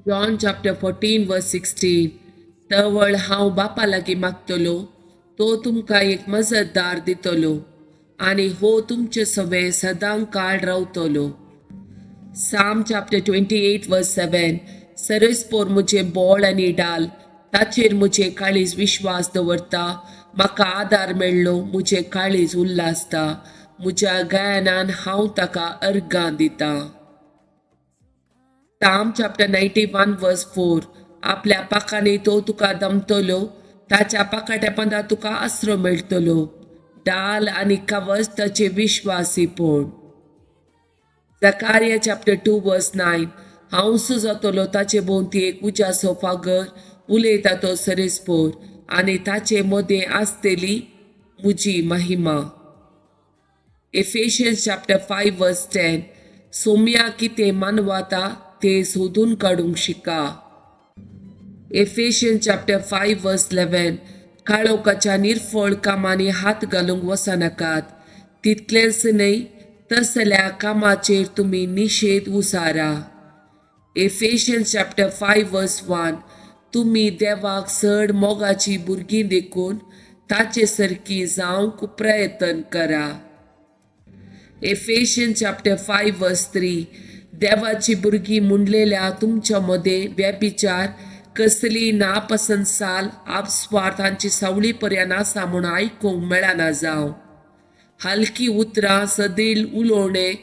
John chapter 14 verse 16. तवळ हांव बापा लागीं मागतलो, तो तुमकां एक मजतदार दितलो आनी हो तुमचे सवे सदां काळ रावतलो. Psalm chapter 28 verse 7. सरसपोर म्हजें बोळ आनी डाल, ताचेर म्हजें काळीज विश्वास दवरता. म्हाका आदार मेळ्ळो, म्हजें काळीज उल्हासता. म्हज्या गायनान हांव ताका अर्गां दितां. Psalm chapter 91 verse 4. आपल्या पाखांनी तो तुका दमतलो, ताच्या पाखाट्या पंदा तुका आसरो मेळटलो. डाल आनी कवच ताचे विश्वासीपण. Zechariah chapter 2 verse 9. हांव जातलो ताचे भोंवती एक उज्याचो फागर, उलयता तो सरेस्पोर, आनी ताचे मदें आसतली म्हजी महिमा. Ephesians chapter 5 verse 10. सोम्या कितें मानवाता तें सोदून काडूंक शिका. Ephesians chapter 5 verse 11. काळोखाच्या निर्फळ कामांनी हात घालूंक वचनाकात, तितलेंच न्हय तसल्या कामाचेर तुमी निशेध उसारा. Ephesians chapter 5 verse 1. तुमी देवाक चड मोगाची भुरगीं देखून ताचे सारकी जावंक प्रयत्न करा. Ephesians chapter 5 verse 3. देवाची भुरगीं म्हणलेल्या तुमच्या मदें व्यभिचार, कसली नापसंत साल, आपस्वार्थ हांची सावळी पर्यान आसा म्हूण आयकूंक मेळना जावं. हलकी उतरां, सदील उलोवणें,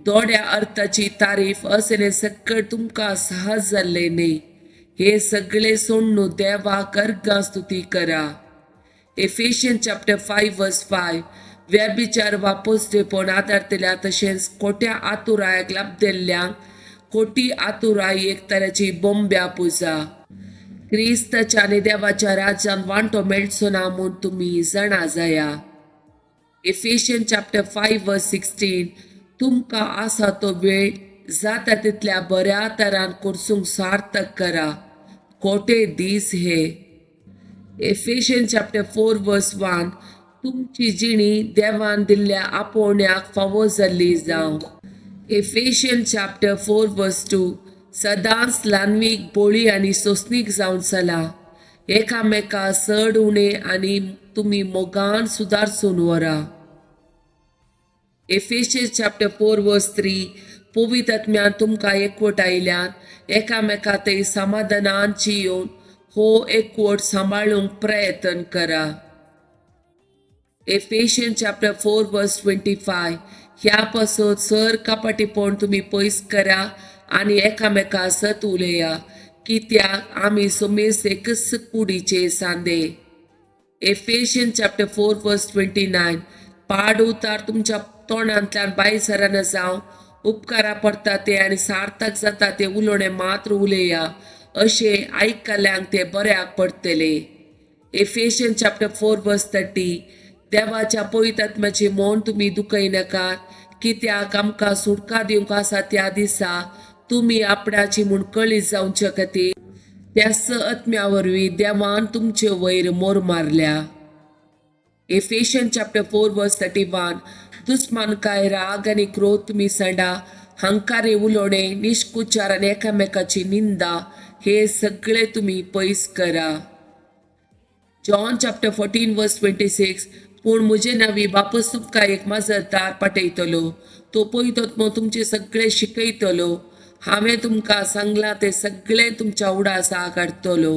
दोड्या अर्थाची तारीफ असलें सकट तुमकां सहज जाल्लें न्ही. हे सगळे सोडून देवाक अर्गां स्तुती करा. Ephesians chapter 5 verse 5. व्यभिचार वा पोस्टेपण आदारतल्या तशेंच खोट्या आतुरायक लाबदेल्ल्यांक खोटी आतुराय एक तरेची बोंब्या पुजा. क्रिस्ताच्या आनी देवाच्या राज्यांत वांटो मेळचो ना म्हूण तुमी जाणा जाया. Ephesians chapter 5 verse 16. तुमकां आसा तो वेळ जाता तितल्या बऱ्या तरान कोर्सूंक सार्थक करा, खोटे दीस हे. Ephesians chapter 4 verse 1. तुमची जिणी देवान दिल्ल्या आपोवण्याक फावो जाल्ली जावं. Ephesians chapter 4 verse 2. सदांच ल्हानवीक, बोळी आनी सोंसणीक जावन चला. एकामेका चड उणें आनी तुमी मोगान सुदारसून व्हरा. Ephesians chapter 4 verse 3. पवित्र आत्म्यान तुमकां एकवट आयल्यान एकामेका थंय समाधानान जियोवन हो एकवट सांबाळूंक प्रयत्न करा. Ephesians chapter 4 verse 25. ह्या पासत सर कपाटीपण तुमी पयस करा आनी एकामेका सत उलया, कित्याक आमी समेस्त एकच कुडीचे सांदे. Ephesians chapter 4 verse 29. पाड उतार तुमच्या तोंडांतल्यान भायर सरना जावं, उपकारा पडटा ते आनी सार्थक जाता ते उलोवणें मात्र उलया, अशें आयकल्यांक ते बऱ्याक पडटले. Ephesians chapter 4 verse 30. देवाच्या पवित्र आत्म्याचे मन तुमी दुखयनाकात, कित्याक आमकां सुटका दिवंक आसा त्या दिसा तुमी आपणाची म्हूण कळीत जावचे खातीर त्याच आत्म्या वरवीं देवान तुमचे वयर मोर मारल्या. Ephesians chapter 4 verse 31. दुस्मानकाय, राग आनी क्रोध तुमी सांडा, हंकारी उलोवणें, निश्कुचार आनी एकामेकाची निंदा हे सगळे तुमी पयस करा. John chapter 14 verse 26. पूण म्हजे नांवी बापूस तुमकां एक मजतदार पाठयतलो, तो पयतो तुमचे सगळे शिकयतलो. हांवें तुमकां सांगलां तें सगळें तुमच्या उडासा काडटलो.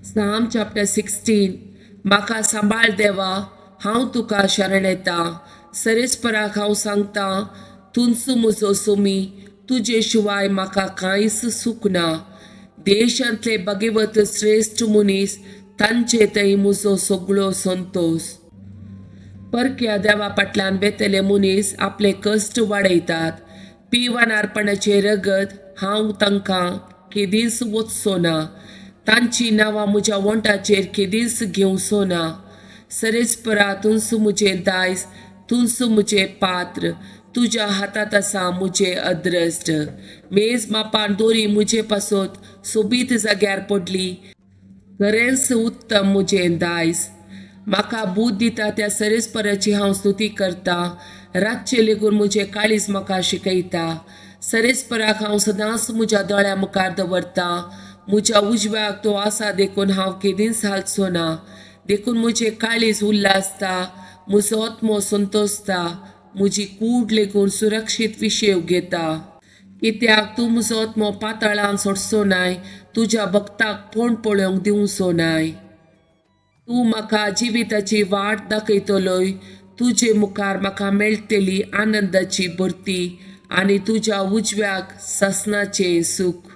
Psalm chapter 16. म्हाका सांबाळ देवा, हांव तुका शरण येता. सरेस्पराक हांव सांगता, तूंच म्हजो सोमी, तुजे शिवाय म्हाका कांयच सूख ना. देशांतले भगवत श्रेश्ठ मनीस, तांचे थंय म्हजो सगळो संतोश. परक्या देवा फाटल्यान वेतले मनीस आपले कश्ट वाडयतात. पिवानारपणाचें रगत हांव तांकां केदींच वचचो ना, तांची नांवां म्हज्या वोंटाचेर केदींच घेवचो ना. सरेस्परा तूंच म्हजें दायज, तूंच म्हजें पात्र, तुज्या हातांत आसा म्हजें अद्रश्ट. मेज मापान दोरी म्हजे पासत सोबीत जाग्यार पडली, खरेंच उत्तम म्हजें दायज. म्हाका बूद दिता त्या सरेस्पराची हांव स्तुती करतां, रातचें लेगून म्हजें काळीज म्हाका शिकयता. सरेस्पराक हांव सदांच म्हज्या दोळ्या मुखार दवरतां. म्हज्या उजव्याक तो आसा देखून हांव केदींच हालचो ना. देखून म्हजें काळीज उल्हासता, म्हजो आत्मो संतोसता, म्हजी कूड लेगून सुरक्षीत विशेव घेता. कित्याक तूं म्हजो आत्मो पातळान सोडचो नाय, तुज्या भक्ताक फोण पळोवंक दिवचो नाय. तूं म्हाका जिविताची वाट दाखयतलोय, तुजे मुखार म्हाका मेळटली आनंदाची भरती आनी तुज्या उजव्याक सासणाचें सूख.